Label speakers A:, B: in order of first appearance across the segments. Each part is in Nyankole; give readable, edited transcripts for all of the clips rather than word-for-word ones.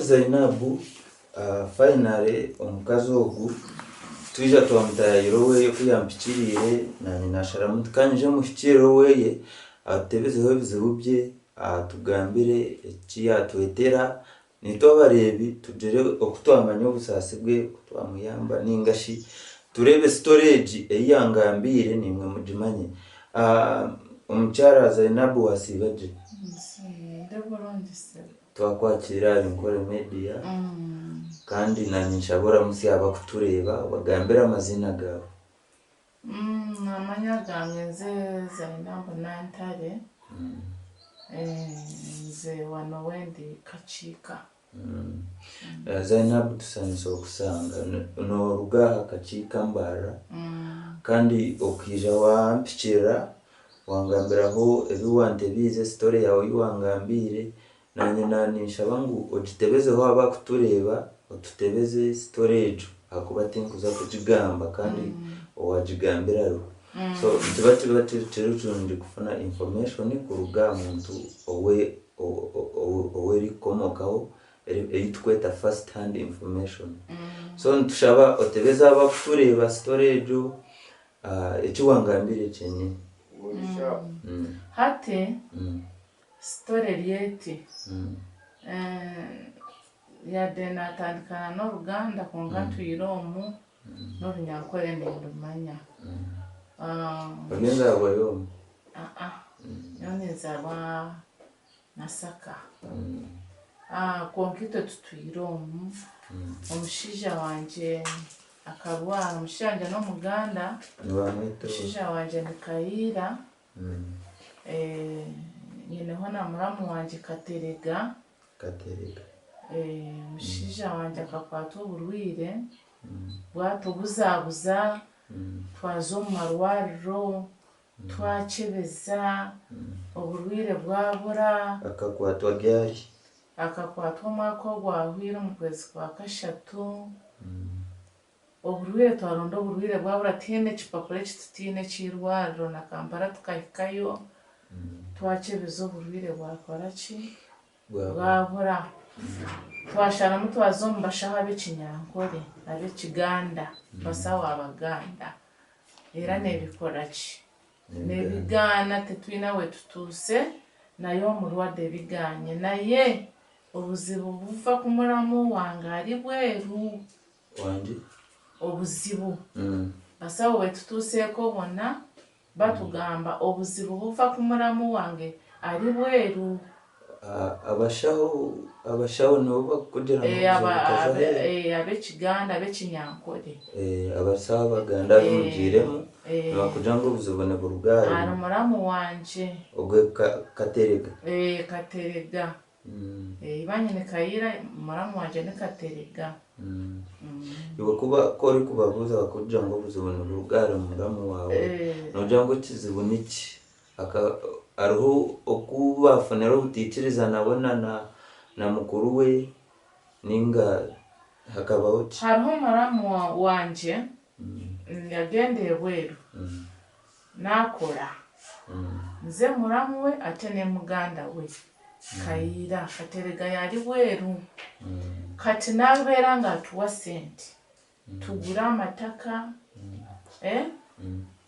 A: Zainabu, Finally omukazi ogu twija twamutayaayira oweye ku yampikiriire naanye naasharamu nti ka nyije muhikiirire oweye atutebezeho ebizibu bye, atugambire eki yaatwetera, naitwe abareebi tugire oku twamanya obusaasi bwe oku twamuyamba nainga shi tureebe story egi ei yangambiire naimwe mugimanye. Omukyara Zainabu wasiiba gye?
B: Ndi burungi sebo.
A: Twakwakiira ahari Nkore Media kandi naanye nshaba oramutsye abakutureeba obagambire amaziina gaawe.
B: Amanya gange nze Zainabu Nantare, nze wano wendi Kakiika.
A: Zainabu tusanyuse okukusanga. Nooruga aha Kakiika Mbarara kandi okaija wampikirira Wangambiraho ebi wantebiize, story yaawe ei wangambiire, naanye naninshaba ngu ogitebezeho abakutureeba, otutebeze story egyo ahakuba tinkuza kugigamba kandi owagigambire ariho. So nikiba kiba kiri kirungi kufuna information kuruga aha muntu ou ou erikukomokaho ei turikweta first hand information. So nitushaba otebeze abakutureeba story egyo. Eki wangambire kyenyini.
B: Hati story eri eti, yade natandika n'oruganda kwonka ntwire omu n'orunyankore nindumanya.
A: Ori enzaarwa y'omu?
B: Nyowe ninzaarwa Masaka. Kwonka itwe tutwire omu. Omushaija wangye akarwara, omushaija wangye n'omuganda, omushaija wangye ni Kayiira, nyineho na muramu wangye Katerega. Omushaija wangye akakwatwa oburwaire bwatubuzabuza, twaza omu marwariro. Twakyebeza, oburwaire bwabura.
A: Akakwatwa ryari?
B: Akakwatwa omwaka ogwahweire omu kwezi kwa kashatu. Oburwaire twaronda oburwaire bwabura tihaine ekipapura eki tutaine eky'eirwariro na Kampala tukahikayo twakyebeza oburwaire bwakora ki? Bwabura. Twasharamu twaza omu bashaho ab'ekinyankore, ab'ekiganda, basaho Abaganda. Era nebikora ki? Nebigaana titwine awetutuuse naye omurwadde biganye naye obuzibu buva ku muramu wange ari bweru.
A: Wangi?
B: Obuzibu. Basawo betutuuseeko bona Batugamba obuzibu buva ku muramu wange ari bweru.
A: Abashaho abashaho nibo bakukugira ngu obuzibu bukaza aheeru?
B: Ab'ekiganda ab'ekinyankore.
A: Abashaho abaganda abu mugiiremu nibakugira ngu obuzibu niburuga ahari.
B: Ahari muramu wangye.
A: Ogwe Katerega?
B: Katerega. Ibanye ni Kayiira, muramu wangye ni Katerega.
A: Iwe ku orikubabuuza bakakugira ngu obuzibu niburuga ahari muramu waawe, noogira ngu ekizibu niki? Hariho oku baafunire obutaikirizana we na mukuru we nainga hakabaho ki?
B: Hariho muramu wangye yagyenda ebweru Naakora. Nze muramu we ate ne muganda we Kayiira. Katerega yaali bweru. Kati naabeera nga atuwa sente tugure amataka, eh,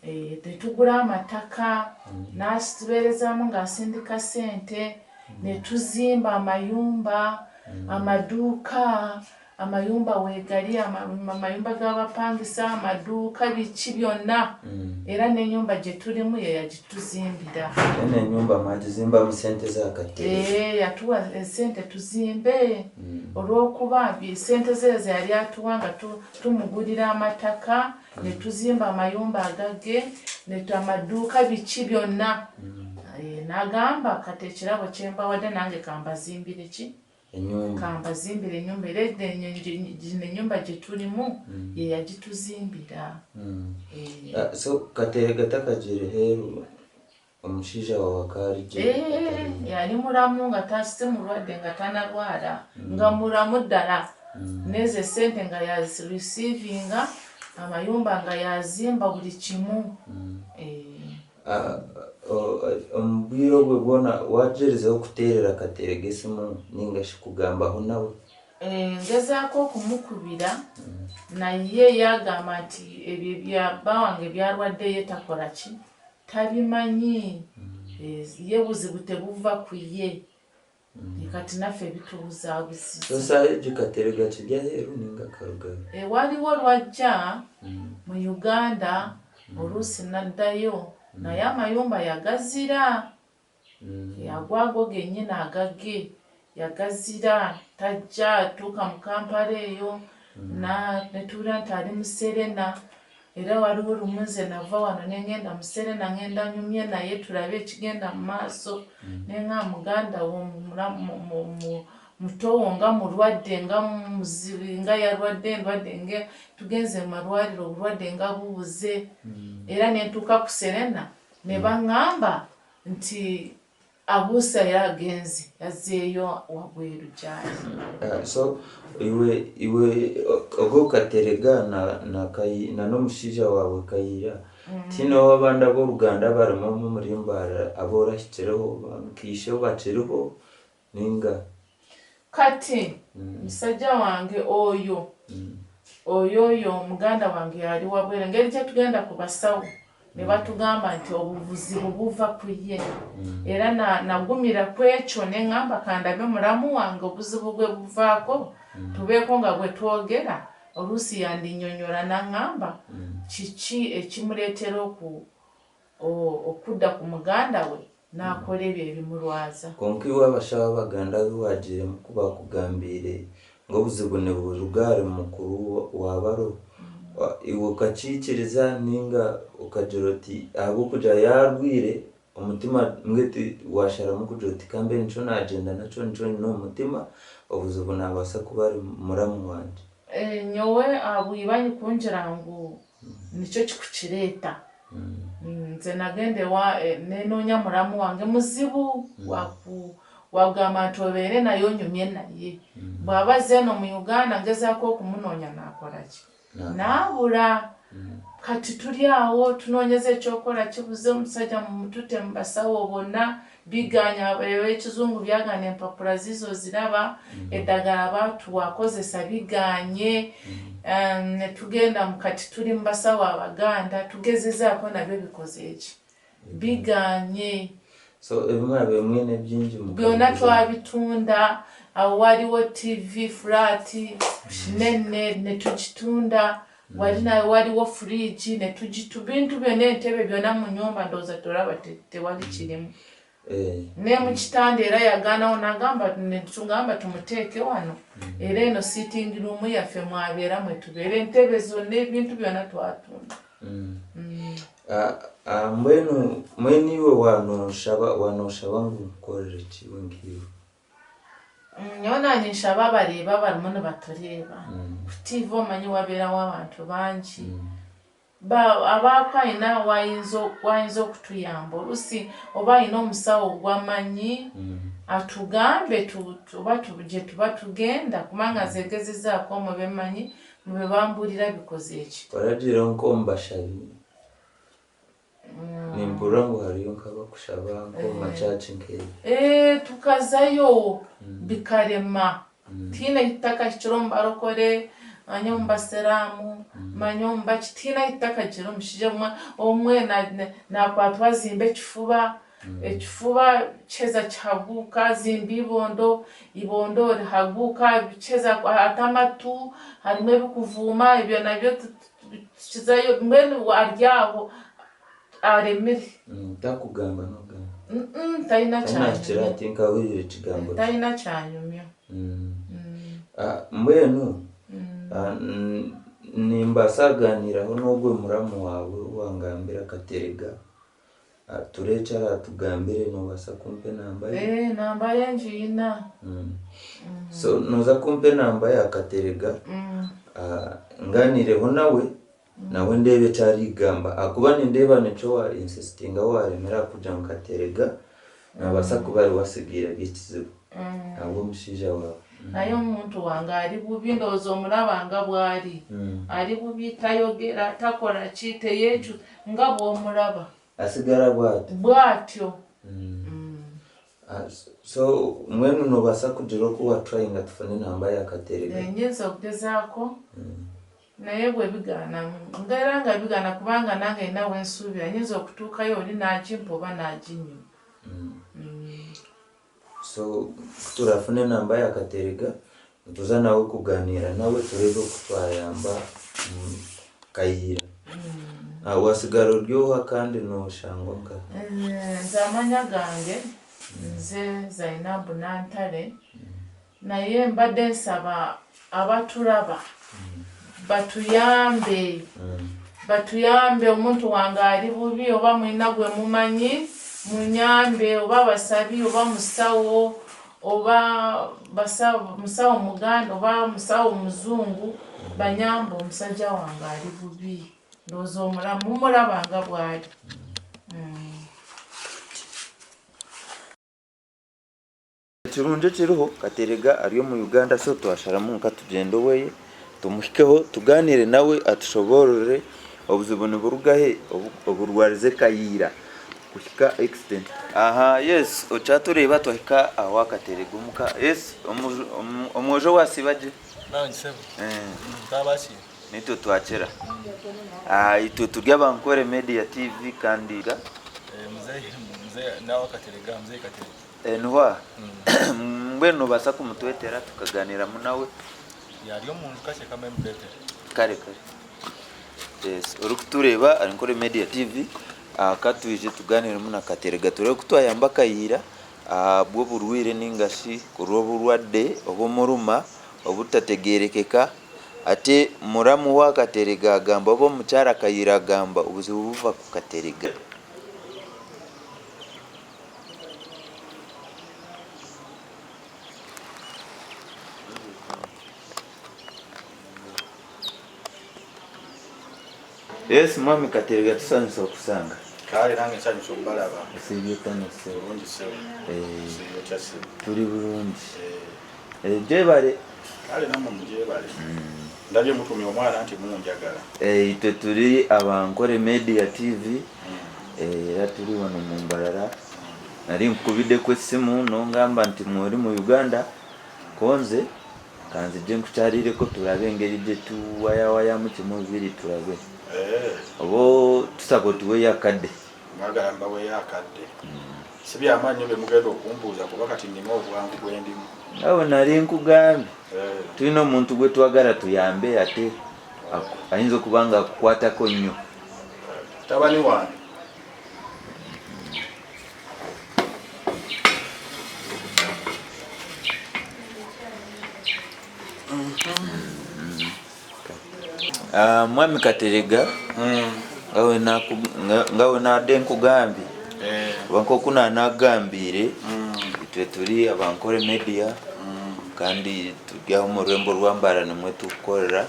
B: ne tugura amataka, naatubeerezaamu nga asindika sente ne tuzimba amayumba, amaduuka. Amayumba wegari, amayumba g'abapangisa, amaduuka biki byona era n'enyumba gyeturimu yeyagituzimbira.
A: Mbwenu enyumba mwagizimbamu sente za Katerega?
B: Eeh yatuwa esente tuzimbe olw'okuba sente ze eziyari atuwa nga tumugurira amataka nituzimba amayumba agage, amaduuka biki byona. Nagamba kati ekirabo kyembawade nange kambazimbire ki?
A: Enyumba.
B: Kambazimbire enyumba era gino enyumba gyeturimu yeyagituzimbira.
A: So Katerega takagiire heeru omushaija waawe akaba ari gye?
B: Eeh yari muramu nga si murwadde nga tanarwara nga muramu ddala nezo esente nga yazi risivinga amayumba nga yazimba buri kimu.
A: Omu bwire obwo bwona waagyerizeho kuteerera Katerega esimu nainga shi kugambaho nawe?
B: Ngezaako okumukubira naye yaagamba nti ebyo ebya bba wange by'arwadde ye takora ki? Tabimanyi. Ye obuzibu tebuva ku ye. Kati naffe bitubuzabuziza.
A: So saaha egi Katerega akiri aheeru ninga akarugayo?
B: Waliwo lwajja mu Uganda oluusi naddayo naye amayumba yagazira. Ago ago genyini agage yagazira tajja atuuka mu Kampala eyo netuwulira nti ali mu Serena era waliwo lumu nze nava wano nengenda mu Serena ngenda nyumye naye tulabe ekigenda mu maaso nengamba muganda wo muto wo nga mulwadde nga muzibu nga yalwadde endwadde nga tugenze mu malwaliro obulwadde nga bubuze era nentuuka ku Serena nebangamba nti abuuse era agenze yazzeeyo wabweru gyali.
A: So iwe iwe ogu Katerega na na Kayi na n'omushaija waawe Kayiira tihaine abandi ab'oruganda abarimu omu omuri Mbarara abu orahikireho nka ishe bakiriho ninga?
B: Kati musajja wange oyo oyo oyo muganda wange ali wabweru engeri gyetugenda ku basawo ne batugamba nti obubuzibu buva ku ye era nagumira ku ekyo ne ŋŋamba kandabe mulamu wange obuzibu bwe buvaako tubeeko nga bwe twogera oluusi yandinyonyola n'aŋŋamba kiki ekimuleetera okudda ku muganda we n'akora ebyo ebimurwaza.
A: Kwonka iwe abashaho abaganda abu waagiiremu ku baakugambiire ngu obuzibu niburuga ahari mukuru wa baro, iwe okakiikiriza nainga okagira oti ahabw'okugira yaarwaire omutima mbwenu waasharamu kugira oti ka mbe nikyo naagyenda nakyo nikyo nyine omu mutima, obuzibu naabaasa kuba ari muramu wangye?
B: Nyowe ahabwa ibanyi kungira ngu nikyo kikukireeta. Nze nagenda ewa nenoonya muramu wange muzibu wakugamba nti obeere naye onyumye naye. Bwaba aza eno omu Uganda ngezaako okumunoonya nakora ki? Naabura. Kati turi aho tunoonyeza eky'okukora kibuze omushaija mumutute omu basawo bonna bigaanye eb'ekijungu byagaana empapura ziizo oziraba, edagara baatuha kozesa bigaanye, nitugenda kati turi omu basawo abaganda tugezezaako nabyo bikoze ki? Bigaanye.
A: So ebi mwabaire mwine bingi
B: Byona
A: mukabiguza?
B: twabitunda, aho wariho TV flat nene nitugitunda, wariho fridge nitugitu bintu byona entebe byona omu nyumba ndowooza toraba tewari kirimu. N'omukitanda era yagaanaho nagamba nitugamba tumuteeke wanu era eno sitting room yaffe mwabeera mwetubeera entebe zonna ebintu byona twatunda.
A: Mbwenu mbwenu iwe waaba nooshaba ngu nkukorere ki iwe nkaiwe?
B: Nyowe naanye ninshaba abareebi abarimu nibatureeba, ku TV omanye wabeeraho abantu bangi, abaako aine ahu ayinza okutuyamba oluusi oba aine omusawo ogu amanyi atugambe oba gye tuba tugenda kubanga nze ngezezaako omu bi manyi Mu bi bambuurira bikoze ki?
A: Oragiireho nk'omu bashabi? Nimpurira ngu hariyo nk'abakushaba nk'omu makyaaci nk'ebyo.
B: Eeh tukazayo bikarema. Tihaine ahi tutakahikire omu barokore, manya omu basiraamu, manya omu baki, tihaine ahi tutakagiire. Omushaija obumwe naakwatwa azimba ekifuba, Ekifuba kiheza kihaguuka, azimba eibondo, eibondo rihaguuka kiheza ata amatu, harimu ebikuvuuma ebyo nabyo tukizayo mbwenu ari aho aremire.
A: Takugamba n'okugamba?
B: Talina
A: Tanahikire
B: kyanyumya.
A: ati nkahurira ekigambo kye.
B: Talina kyanyumya.
A: Mbwenu nimbaasa kugaaniiraho n'ogwo muramu waawe ou wangambira Katerega Tureebe eki araatugambire, noobaasa kumpa enamba ye?
B: Eeh namba ye ngiina.
A: So nooza kumpa enamba ya Katerega, nganiireho nawe, nawe ndeebe eki arikugamba ahakuba nindeeba nikyo wa insistingaho waaremera aha kugira ngu Katerega naabaasa kuba ariwe atsigaire ari ekizibu ahabw'omushaija waawe.
B: Naye omuntu wange ari bubi ndowooza omuraba nga bwari. Ari bubi tayogera, takora ki, teyecuza nga bw'omuraba.
A: Asigara bwatyo?
B: Bwatyo.
A: So mbwenu nobaasa kugira oku watrayinga tufune enamba ya Katerega?
B: Nyinza okugezaako naye bwebigaana nga era nga bigaana kubanga nange nina wensuubira nyinza okutuukayo oli nagimpa oba naginyima.
A: So kuturafuna enamba ya Katerega nituza nawe kuganiira nawe tureebe oku twayamba Kayiira. Wasigara ori oha kandi noshangwa nkaha?
B: Nze amanya gange nze Zainabu Nantale naye mbadde nsaba abaturaba batuyambe batuyambe omuntu wange ali bubi oba mwina gwemumanyi munyambe oba basabi oba musawo oba musawo muganda oba musawo muzungu banyambe omusajja wange ali bubi ndowooza mumulaba nga bwali.
A: Ekirungi ekiriho Katerega ari omu Uganda so twasharamu nka tugyende oweye tumuhikeho tuganire nawe atushoboororere obuzibu niburuga hi oburwarize Kayiira kuhika accident. Aha yes okyatureeba twahika awa Katerega omuka yes omwojo wasiiba gye? Naitwe twakira. Itwe turi aba Nkore Media TV kandi. Niho aha. Mbwenu noobaasa kumutwetera tukaganiiramu nawe. Kare kare. Yes, orikutureeba ari Nkore Media TV, ka twije tugaaniiremu na Katerega tureebe oku twayamba Kayiira ahabw'oburwaire nainga shi orw'oburwadde obw'omuruma obutategeerekeka. Ate muramu wa Katerega agamba oba omukyara Kayiira agamba obuzibu buva ku Katerega. Yes mwami Katerega tusanyuse okusanga.
C: Kale nange nsanyuse okubalaba.
A: Osiibye ota no ssebo?
C: Bulungi ssebo.
A: Eh.
C: Osiibye otya ssebo?
A: Tuli bulungi.
C: Eh.
A: Eh, gyebale.
C: Kale namwe mugyebale. Ndabye mutumye omwana nti munjagala.
A: Eh, itwe turi aba Nkore Media TV. Era turi wano mu Mbarara. Nari nkukubideku esimu nongamba nti mwori mu Uganda konze kanzije nkukyarireku turabe engeri gyetuwayawayamu kimwe bibiri turabe oba tusaba otuweyo akade.
C: Mwagala mbaweyo akadde? Si byamaanyi nnyo byemugenda okumbuuza kuba kati nnina obwangu bwendimu.
A: Nga bwenari nkugambye tulina omuntu gwetwagara tuyambe ate ayinza okuba nga akukwatako nnyo.
C: Mutabani wange.
A: Ah, Mwami Katerega nga we naade nkugambye
C: eh.
A: oba nk'oku naanakugambiire itwe turi aba Nkore Media kandi turi aha omu rurembo rwa Mbarara nimwo turikukorera.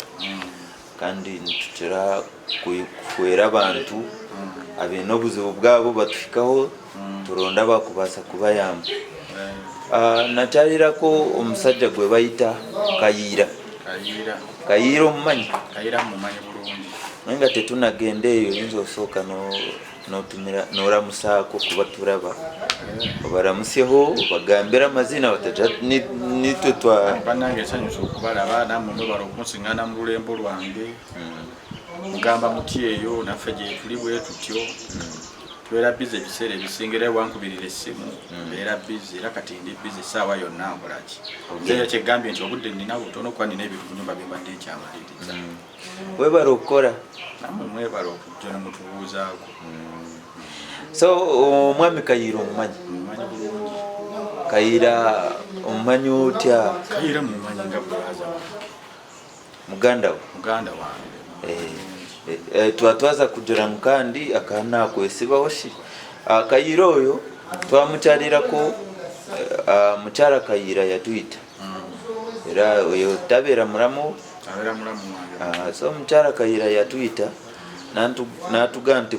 A: Kandi nitukira kuhwera abantu abaine obuzibu bwabo batuhikaho turonde abakubaasa kubayamba. Nakyarirako omusajja gwe bayita Kayiira. Kayiira omumanyi?
C: Kayiira mmumanyi bulungi.
A: Naye nga tetunagenda eyo oyinza osooka notumira noramusaako kuba turaba obaramusyeho obagambire amaziina batagira nitwe twa.
C: Banange nsanyuse okubalaba namwe mwebale okunsingana mu lulembo lwange mugamba mutya eyo naffe gyetuli bwetutyo tubeera busy ebiseera ebisinga era wankubirira essimu mbeera busy era kati ndi busy essaawa yonna nkolaki nze era kyegambye nti obudde nina butono kuba nina ebintu mu nyumba byembadde nkyamaliriza.
A: Webale okukola.
C: Namwe mwebale okujja ne mutubuuzaako.
A: So omwami Kayiira omumanyi?
C: Mumanyi bulungi.
A: Kayiira omumanyi otya?
C: Kayiira mumanyi nga brother wange.
A: Muganda wo?
C: Muganda wange.
A: Eh, eh, eh, twatwaza kugira ngu kandi akaba nakwesibaho shi. Ah, Kayiira oyo twamukyalirako eh, ah, mukyara Kayiira yatwita. Era oyo tabeera muramu wo?
C: Abeera mulamu wange.
A: Ah, so omukyara Kayiira yatwita natugamba nti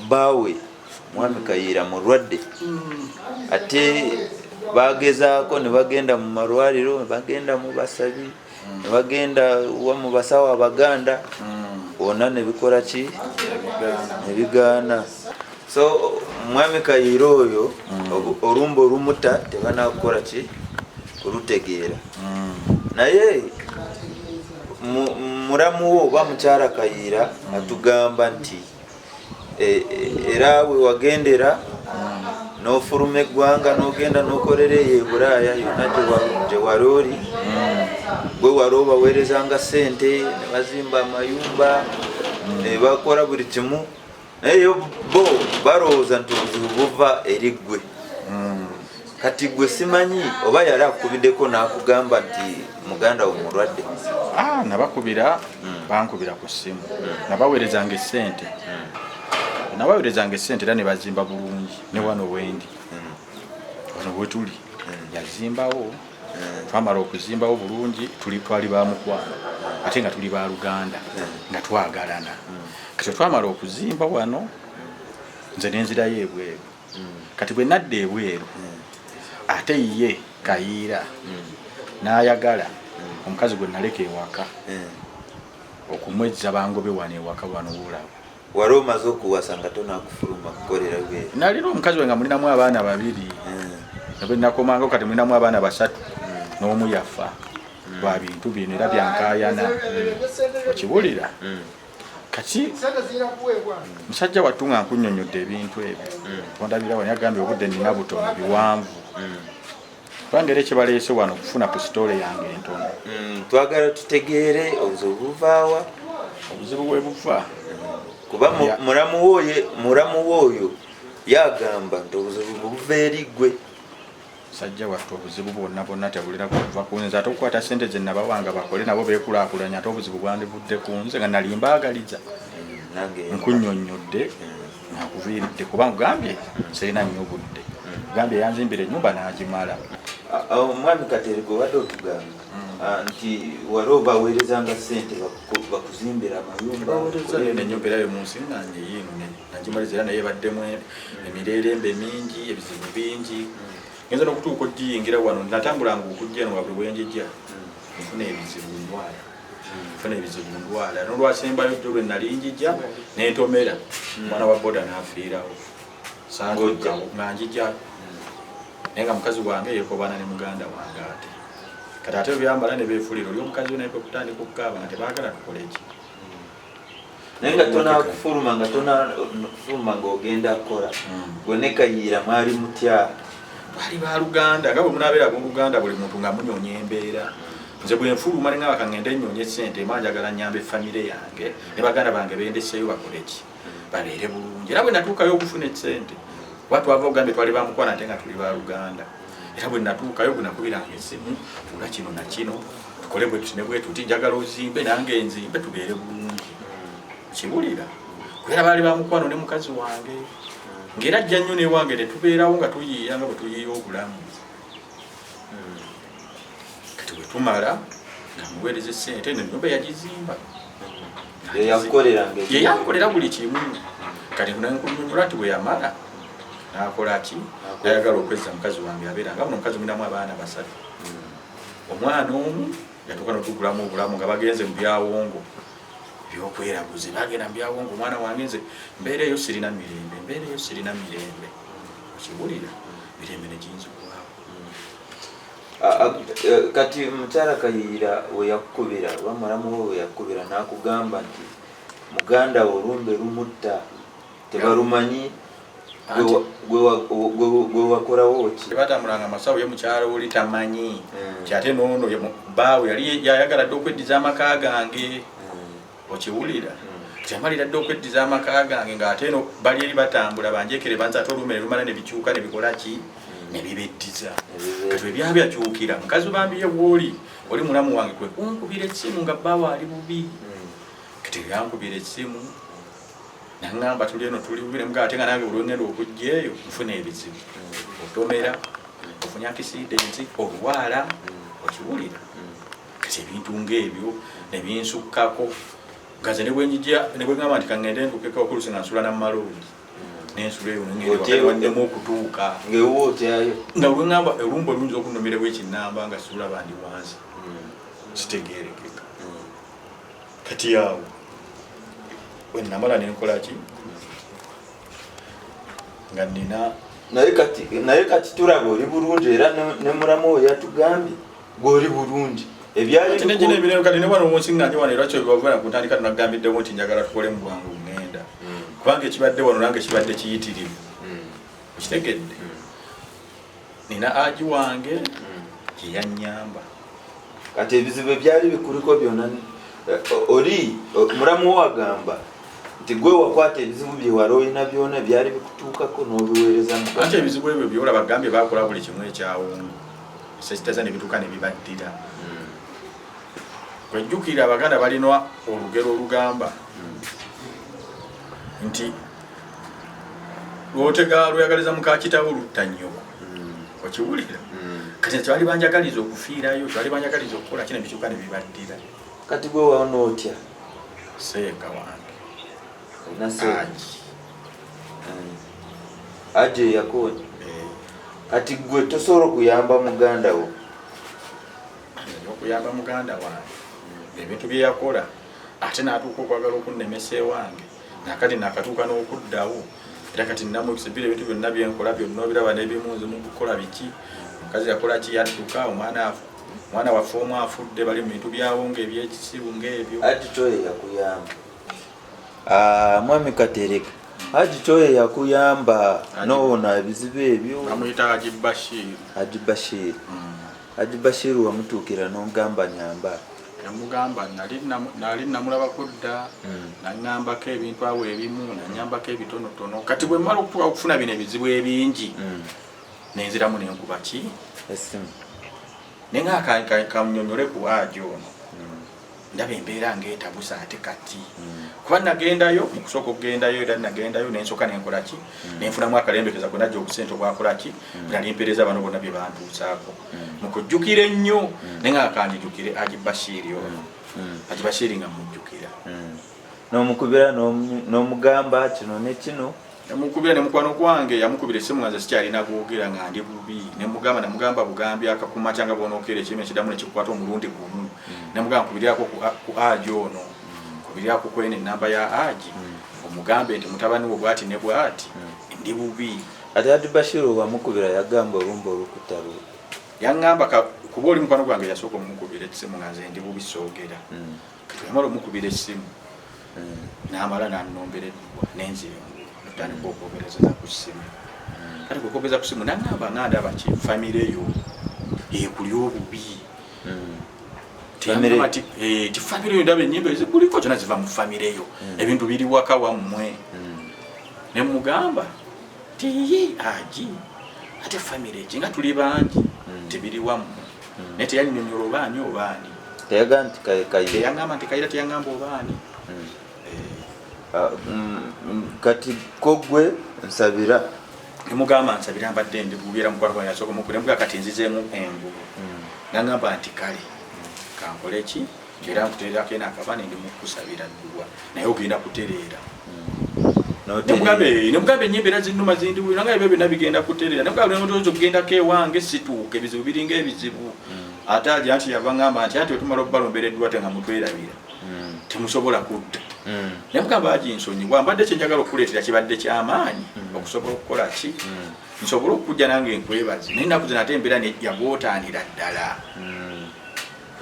A: bbaawe mwami Kayiira mulwadde ate bagezaako ne bagenda mu marwariro ne bagenda mu basabi ne bagenda wa mu basawo abaganda wonna ne bikora ki? Ne bigaana. So mwami Kayiira oyo. Orumbe orumuta tebanakukora ki? Kurutegeera. Naye muramu wo oba mukyara Kayiira atugamba nti era wewagendera nofuruma eggwanga nogenda nokorera eyo eburaaya yona gyewari ori, gwe wari obawerezanga sente nibazimba amayumba, nibakora buri kimu. Naye bo barowooza nti obuzibu buva eri ggwe. Kati ggwe simanyi oba yali akukubideko n'akugamba nti muganda wo mulwadde?
C: Ah, nabakubira bankubira ku ssimu. Nabaweerezanga essente. Nabaweerezanga essente era ne bazimba bulungi ne wano wendi. Wano wetuli yazimbawo. Twamala okuzimbawo bulungi tuli twali ba mukwano ate nga tuli ba luganda nga twagalana. Kati twamala okuzimba wano nze ne nzirayo ebweru. Kati bwe nadda ebweru ate ye Kayiira n'ayagala omukazi gwe naleka ewaka okumwezza bangobe wano ewaka wano woolaba.
A: Wali omaze okuwasa nga tonakufuluma kukolera bweru?
C: Nalina omukazi we nga mulinamu abaana babiri. Bwe nakomangawo kati mulinamu abaana basatu n'omu yafa lwa bintu bino era byankaayana. Okiwulira? Kati musajja wattu nga nkunnyonnyodde ebintu ebyo ondabira wano yagambye obudde nina butono biwanvu kubanga era ekibaleese wano okufuna ku sitoole yange entono.
A: Twagala tutegeere obuzibu buvaawa.
C: Obuzibu we buva
A: kuba muramu we oyo yagamba nti obuzibu buva eri ggwe.
C: Musajja wattu obuzibu bwonna bwonna tebulina kuva ku nze, ate okukwata ssente ze nabawanga bakole nabo beekulaakulanya, ate obuzibu bwandivudde ku nze nga nali mbaagaliza. Nkunnyonnyodde nga nkuviiridde kuba nkugambye sirina nnyo budde, nkugambye yanzimbira ennyumba n'agimala.
A: Omwami Katerega obadde otugamba nti wali obaweerezanga ssente bakuzimbira amayumba.
C: Baweereza ennyumba era yo mu nsi nga ngiyiino nagimaliza era naye ebaddemu emirerembe mingi, ebizibu bingi. Ngenza n'okutuuka okugiyingira wano, natambulanga okujja eno nga buli bwe njija nfuna ebizibu ndwala. Nfuna ebizibu ndwala. N'olwasembayo jjo lwe nali njija ne ntomera, omwana wa boda n'afiirawo. Saatuukawo nga njija. Naye nga mukazi wange yeekobaana ne muganda wange ate. Kati ate byamala ne beefuulira oli omukazi we naye kwe kutandika okukaaba nga tebaagala tukole ki.
A: Naye nga tonakufuluma nga tonafuluma ng'ogenda kukola gwe ne Kayiira mwali mutya?
C: Twali baluganda nga bwe munaabeera abooluganda buli muntu nga munyonya embeera. Nze bwe nfuluma ne ngamba ka ngende nnyonye ssente mba njagala nnyambe famire yange ne baganda bange be ndeseeyo bakole ki? Babeere bulungi. Era bwe natuukayo okufuna essente kuba twava ogambye twali ba mukwano ate nga tuli baluganda. Era bwe natuukayo gwe nakubiranga essimu tugula kino na kino tukole bwe tuti ne bwe tuti njagala ozimbe nange nzimbe tubeere bulungi. Kiwulira? Kubeera baali ba mukwano ne mukazi wange ng'era ajja nnyo n'ewange ne tubeerawo nga tuyiiya nga bwe tuyiiya obulamu. Kati bwe tumala nga muweereza essente eno ennyumba yagizimba.
A: Ye
C: yankolera buli kimu. Kati nkunnyonnyola nti bwe yamala n'akola ki? N'ayagala okwezza mukazi wange abeera nga buno omukazi mulinamu abaana basatu. Omwana omu yatuuka n'otugulamu obulamu nga bagenze mu byawongo ebyokweraguza, bagenda mu byawongo. Omwana wange nze mbeera eyo sirina mirembe, mbeera eyo sirina mirembe. Okiwulira? Mirembe ne ginzigwako.
A: Kati mukyala Kayiira we yakukubira oba mulamu we we yakukubira n'akugamba nti muganda wo olumbe lumutta tebalumanyi gwe wakorawo ki?
C: Tebatambulanga masawo ye mukyala oli tamanyi nti ate noono bbaawe yali yayagala dda okweddiza amaka gange. Okiwulira? Kati yamalira dda okweddiza amaka gange ng'ate eno bali eri batambula banjekere banze ate olumbe ne lumala ne bikyuka ne bikola ki? Ne bibeddiza. Kati bwe byaba byakyukira mukazi bambi ye wooli oli mulamu wange kwe kunkubira essimu nga bbaawe ali bubi. Kati yankubira essimu naŋŋamba tuli eno tuli bubi ne mugamba ate nga nange buli lwe ŋŋenda okujja eyo nfuna ebizibu. Otomera, ofunye akisiidenti, olwala, okiwulira? Kati ebintu ng'ebyo ne binsukkako nga nze ne bwe njija ne bwe ŋŋamba nti ka ŋŋende ntuukeko okulusi nga nsula na mu maloogi nensula eyo nengeri okutuuka
A: ng'ewuwo otyayo
C: nga lwe ŋŋamba olumbe oluyinza okunnumira wiiki nnamba nga sulaba ndi wansi kitegeerekeka. Kati awo bwe namala ne nkola ki nga nina
A: Naye kati naye kati turaba ori burungi era ne muramu we yatugambye gwe ori burungi. Ebyali
C: Kati
A: biku
C: negino emirembe kati ne wano wonsinganye wano era kyebava kuntandika nagambiddewo nti njagala tukole mu bwangu ngenda kubanga ekibadde wano nange kibadde kiyitirivu okitegedde nina aji wange gyeyanyamba.
A: Kati ebizibu ebyali bikuliko byona ori muramu wo agamba nti gwe wakwata ebizibu byewali olina byona ebyali bikutuukako n'obiweereza
C: Anti
A: muganda.
C: ebizibu ebyo byolaba gambye bakola buli kimu ekyawungu esekitaza nebituuka nebibaddira. Wejjukira Abaganda balina olugero olugamba nti lwotega lweyagaliza muka kitawo lutta nnyoko. Okiwulira? Kati kyebali banjagaliza okufiirayo, kyebali banjagaliza okukola kino ebituuka ne bibaddira.
A: Kati gwe wawona otya?
C: Seeka wange.
A: Olina seeka?
C: Aji.
A: Aji eyakuwonya? Kati gwe tosobola okuyamba muganda wo?
C: Okuyamba muganda wange ebintu bye yakola ate n'atuuka okwagala okunnemesa ewange nakati nakatuuka n'okuddawo era kati namwekisibira ebintu byonna byenkola byonna obiraba n'ebimu nze mukukola biki omukazi yakola ki yadduka omwana omwana waffe omu afudde bali mu bintu byawo ng'ebyekisibu ng'ebyo.
A: Haji Kyoye yakuyamba. Ah, mwami Katereka Haji Kyoye yakuyamba n'owona ebizibu ebyo.
C: Bamuyita Haji Bashir.
A: Haji Bashir. Haji Bashir wamutuukira n'ogamba nyamba?
C: Namugamba nali namulabako dda, nangambako ebintu awo ebimu, nanyambako ebitonotono. Kati bwe mmala okutuuka okufuna bino ebizibu ebingi, nenziramu nenkuba ki?
A: Essimu.
C: Naye nga kannyonnyole ku Haji ono. Ndaba embeera ng'etabuse ate kati. Kuba nagendayo, mu kusooka okugendayo era nagendayo ne nsooka ne nkola ki? Ne nfunamu akalembekeza kwe naggya obusente obwakola ki? Bwe nali mpeereza bano bonna bye bantuusaako. Mu kujjukira ennyo, naye nga kanjijukire Haji Bashir ono. Haji Bashir nga mmujjukira.
A: N'omukubira n'omugamba kino ne kino.
C: Namukubira ne mukwano gwange yamukubira essimu nga nze sikyalina googera nga ndi bubi ne mugamba namugamba bugambi akakumakya nga bw'onookeera ekirimi ekiddamu ne kikukwata omulundi gumu ne mugamba nkubirirako ku Haji ono nkubirirako ku eno ennamba ya Haji omugambe nti mutabani wo bw'ati ne bw'ati ndi bubi.
A: Kati Haji Bashir wamukubira yagamba olumbe olukutta lu.
C: Yaŋŋamba kuba oli mukwano gwange yasooka omukubira essimu nga nze ndi bubi soogera. Kati yamala omukubira essimu n'amala n'annombera edduwa nenzira engulu notandika okwogereza ku ssimu. Kati kwe kwogeza ku ssimu n'aŋŋamba nga ndaba ki famire yo ekuli obubi. Teyagamba nti, ti famire yo ndaba ennyimba ezikuliko zonna ziva mu famire yo, ebintu biri waka wammwe. Ne mmugamba nti yii agi ate famire ki nga tuli bangi tebiri wammwe. Naye teyannyonnyola oba ani oba ani.
A: Teyagamba nti Kayira.
C: Teyangamba nti Kayira, teyangamba oba ani.
A: Kati ko gwe nsabira.
C: Ne mugamba nsabira mbadde ndi bubi era mukwano gwange yasooka omukubira ne mugamba kati nzizeemu engulu. N'angamba nti kale kankole ki era nkuteererako eno akabane ndi mu kukusabira dduwa naye ogenda kutereera. Ne mugamba ennyimba era zinnuma zindiwulira nga ebyo byonna bigenda kutereera. Ne mugamba ne okugendako ewange situuka ebizibu biringa ebizibu. Ate agira nti yava ngamba nti anti wetumala okubalombera edduwa te nga mutwerabira temusobola kudda. Ne mugamba Haji nsonyiwa mbadde kye njagala okukuleetera kibadde ky'amaanyi okusobola okukola ki nsobole okujja nange nkwebaze naye ennaku zino ate embeera yagootaanira ddala.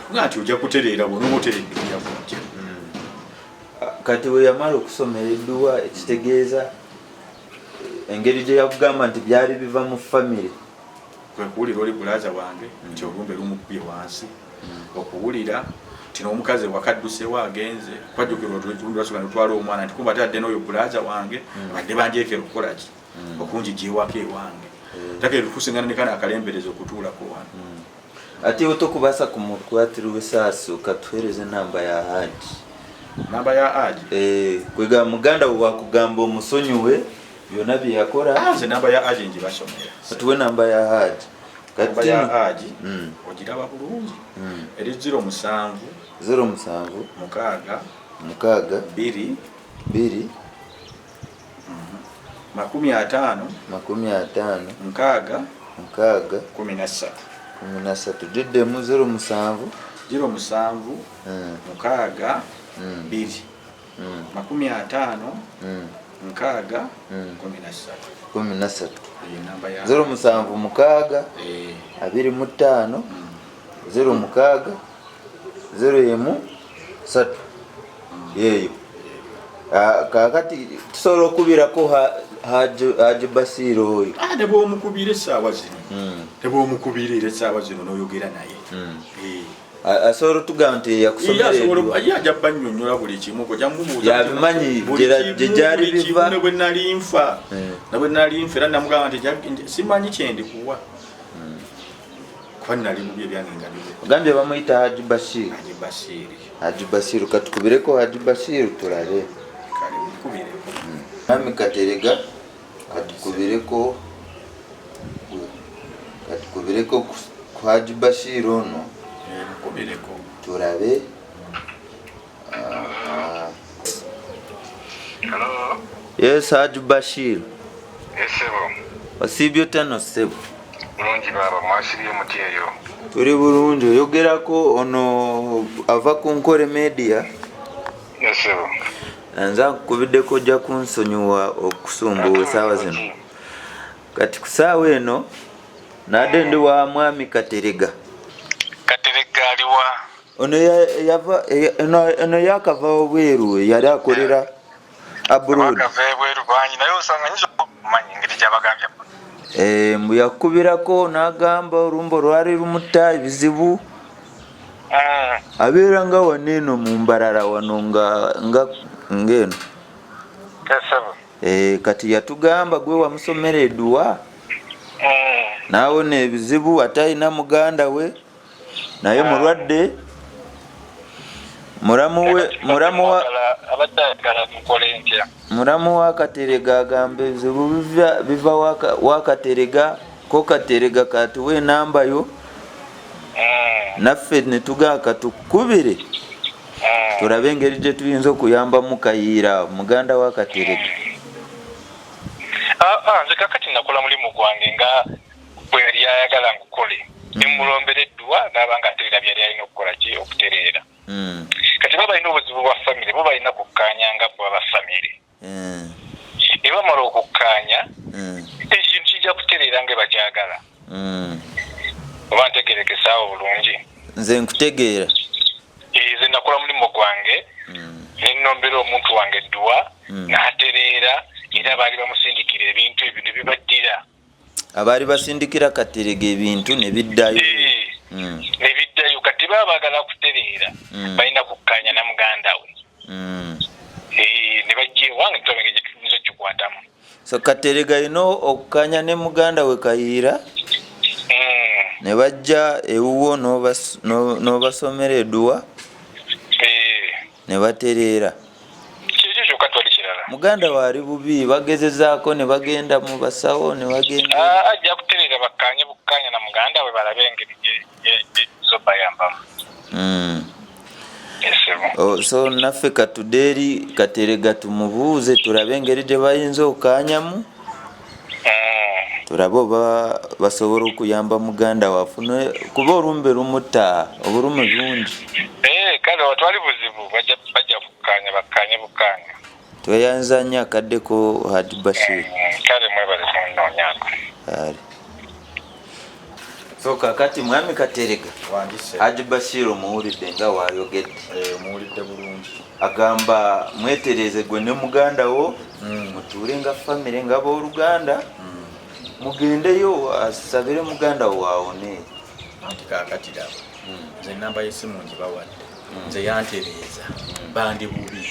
C: Kuga nti ojja kutereera bw'onooba oteredde ojja kujja.
A: Kati bwe yamala okusomera edduwa ekitegeeza engeri gye yakugamba nti byali biva mu famire.
C: Kwe kuwulira oli bulaaza wange nti olumbe lumukubye wansi, okuwulira nti n'omukazi ewaka adduseewo agenze, kwajjukira olumbe lwasooka ne lutwala omwana nti kumbe ate adde n'oyo bulaaza wange abadde banjeekera okukola ki okunjija ewaka ewange. Take tukusingana ne kano akalembereza okutuulako wano.
A: Ate iwe tokubaasa kumukwatirwa esaasi okatuheereza enamba ya Haji?
C: Namba ya Haji?
A: Kwegamba muganda wo wakugamba omusonyiwe byona bye yakora.
C: Nze namba ya Haji ngibasomera.
A: Otuwe namba ya Haji.
C: Namba ya Haji ogiraba bulungi. Eri 07
A: 07
C: 6
A: 6
C: 2
A: 2
C: 50
A: 50
C: 6
A: 6
C: 13
A: 13. Giddemu 07
C: 07 6 2 50 6 13.
A: 13. 076 25 06 01 3 yeeyo. Kaakati tusobola okukubirako Haji Basiira oyo?
C: Ah, ne bw'omukubira essaawa zino, ne bw'omukubira era essaawa zino n'oyogera naye. Eh.
A: Asobola otugamba nti yakusomera
C: edduwa? Ye ajja bannyonnyola buli kimu, ojja mubuuza
A: Yabimanyi gye gyali biva.
C: Ne bwe nali nfa, ne bwe nali nfa era namugamba nti simanyi kye ndikuwa. Kuba nali bubi ebyange nga biwedde.
A: Ogambye bamuyita Haji Bashir.
C: Haji Bashir.
A: Haji Bashir, katukubireko Haji Bashir tulabe.
C: Kale mukubireko.
A: Mwami Katerega katukubireko katukubireko ku Haji Bashir ono.
C: Eh, mukubireko.
A: Tulabe.
D: Hello.
A: Yes, Haji Bashir.
D: Yes, sebo.
A: Osiibye otya no ssebo?
D: Bulungi baaba, mwasibye mutya eyo?
A: Tuli bulungi, oyogerako ono ava ku Nkore Media.
D: Yes, sebo.
A: Nze nkukubiddeko ojja kunsonyiwa okusumbuwa essaawa zino. Kati ku ssaawa eno nadde ndi wa mwami Katerega.
D: Katerega aliwa?
A: Ono yava eno yakava wabweru yali akolera abroad.
D: Abakava ebweru bangi naye osanga nyinza okumanya engeri gyabagambye.
A: Eh, mbu yakubirako n'agamba olumbo lwali lumutta ebizibu. Abeera nga wano eno mu Mbarara wano nga nga ng'eno. Eh, kati yatugamba gwe wamusomera eduwa n'awona ebizibu ate alina muganda we naye mulwadde muramu we muramu wa
D: abadde ayagala mukole ntya?
A: Muramu wa Katerega agamba ebizibu biva, biva wa, wa Katerega ko Katerega katuwa enamba yo naffe netugaa katukubire turabe engeri gye tuyinza okuyambamu Kayiira muganda wa Katerega.
D: Ah, ah, nze kakati nakola mulimu gwange nga bwe yali ayagala ngukole ne mulombera edduwa n'aba nga atereera byali alina okukola ki okutereera. Kati baba balina obuzibu bwa famire, bo balina kukkaanya nga bo aba famire. Ne bamala okukkaanya, ekintu kijja kutereera nga bakyagala. Oba ntegerekesaawo bulungi?
A: Nze nkutegeera.
D: Nze nakola mulimu gwange ne nnombera omuntu wange edduwa n'atereera, era baali bamusindikira ebintu ebyo ne bibaddira.
A: Abaali basindikira Katerega ebintu ne biddayo.
D: Eh, ne biddayo. Kati baba baagala kutereera, balina kukkaanya na muganda we. Eh, ne bajja ewange tulaba engeri gye tuyinza okukikwatamu.
A: So Katerega alina okukkaanya ne muganda we Kayiira ne bajja ewuwo n'obasomera edduwa
D: Eh.
A: ne batereera.
D: Kyekyo kyokka twali kirala.
A: Muganda we ali bubi bagezezaako ne bagenda mu basawo ne bagenda.
D: Ah, ajja kutereera bakkaanye bukkaanya na muganda we balabe engeri gye zobayambamu.
A: Oh, so naffe katude eri Katerega tumubuuze tulabe engeri gye bayinza okukaanyamu tulabe oba basobola okuyamba muganda we afune kuba olumbe lumutta obulumi bungi.
D: Eh, kale watwali buzibu bajja bajja kukkaanya bakkaanye bukkaanya.
A: Tweyanza nnyo akaddeko Haji Bashir.
D: Kale mwebale kunnoonyaako.
A: Kale. So kakati mwami Katerega,
C: Wandise.
A: Haji Bashir omuwulidde nga wayogedde.
C: Eh, omuwulidde bulungi.
A: Agamba mwetereze gwe ne muganda wo mutuule nga famire nga abooluganda mugendeyo asabire muganda wo awone.
C: Anti kaakati laba nze enamba y'essimu ngibawadde, nze yantereeza bandi bubi,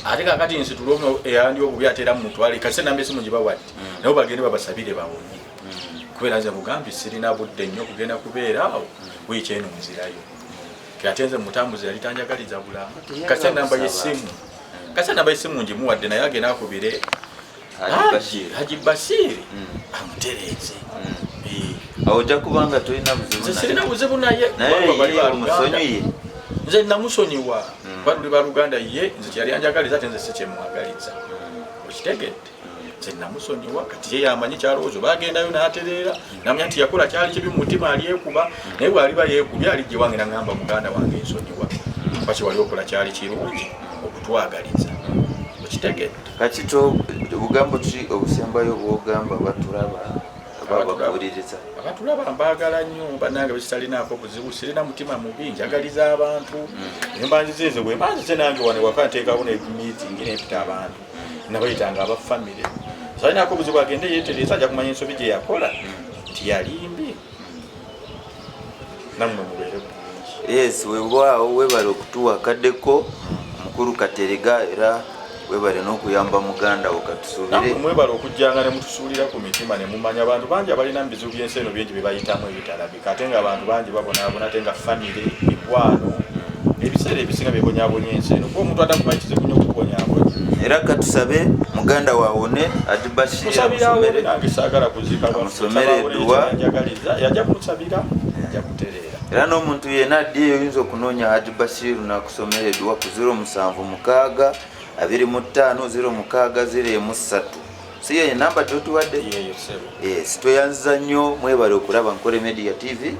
C: ate kaakati nsitula ono eyandi obubi ate era mumutwale. Kasi enamba y'essimu ngibawadde, nabo bagende babasabire bawone, kubeera nze mugambye sirina budde nnyo kugenda kubeera awo wiiki eno nzirayo. Ate nze mutambuzi yali tanjagaliza bulamu. Kasi enamba y'essimu, kasi enamba y'essimu ngimuwadde, naye agenda akubire
A: Haji Bashir.
C: Haji Bashir amutereeze. Eh.
A: Awo ojja kubanga tolina buzibu
C: Nze
A: naye.
C: sirina buzibu naye.
A: Naye
C: Kubanga bali
A: ye
C: baluganda.
A: omusonyiye.
C: Nze namusonyiwa kuba tuli baluganda. Ye nze kyeyali anjagaliza ate nze si kyemwagaliza, okitegedde? Nze namusonyiwa. Kati ye yamanyi kyalowooza bagendayo n'atereera namanya nti yakola kyali kibi mu mutima alyekuba, naye bw'aliba yeekubye alijja wange nagamba muganda wange nsonyiwa kuba kyewali okola kyali kirungi okutwagaliza, okitegedde?
A: Kati to Bugambo ki obusembayo obwogamba abaturaba aba abakuhuririza?
C: Abatulaba mbaagala nnyo bannange bekitalinaako buzibu, sirina mutima mubi, njagaliza abantu. Nemba nzize nze bwemba nzize nange wano ewaka nteekawo ne meeting nempita abantu nabayitanga aba famire. Salinaako buzibu agende yeetereeze ajja kumanya ensobi gye yakola nti yali mbi. Nammwe mubeere bulungi.
A: Yes, weewaawo webale okutuwa akaddeko mukulu Katerega era webale n'okuyamba muganda wo katusuubire.
C: Nammwe mwebale okujjanga ne mutusuulira ku mitima ne mumanya abantu bangi abalina mu bizibu by'ensi eno bingi bye bayitamu ebitalabika ate nga abantu bangi babonaabona ate nga famire, mikwano ebiseera ebisinga byebonyabonya ensi eno kuba omuntu atakumanyi kizibu nnyo okukubonyabonya.
A: Era katusabe muganda wo awone Haji Bashir
C: Musabira awone
A: amusomere
C: nange saagala kuziika
A: amusomere edduwa.
C: Njagaliza yajja kumusabira ajja kutereera.
A: Era n'omuntu yenna addi eyo oyinza okunoonya Haji Bashiru n'akusomera edduwa ku 076 25 06 03. Si yeyo enamba gyotuwadde?
C: Yeyo ssebo.
A: Yes, tweyanziza nnyo mwebale okulaba Nkore Media TV.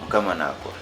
A: Mukama n'akola.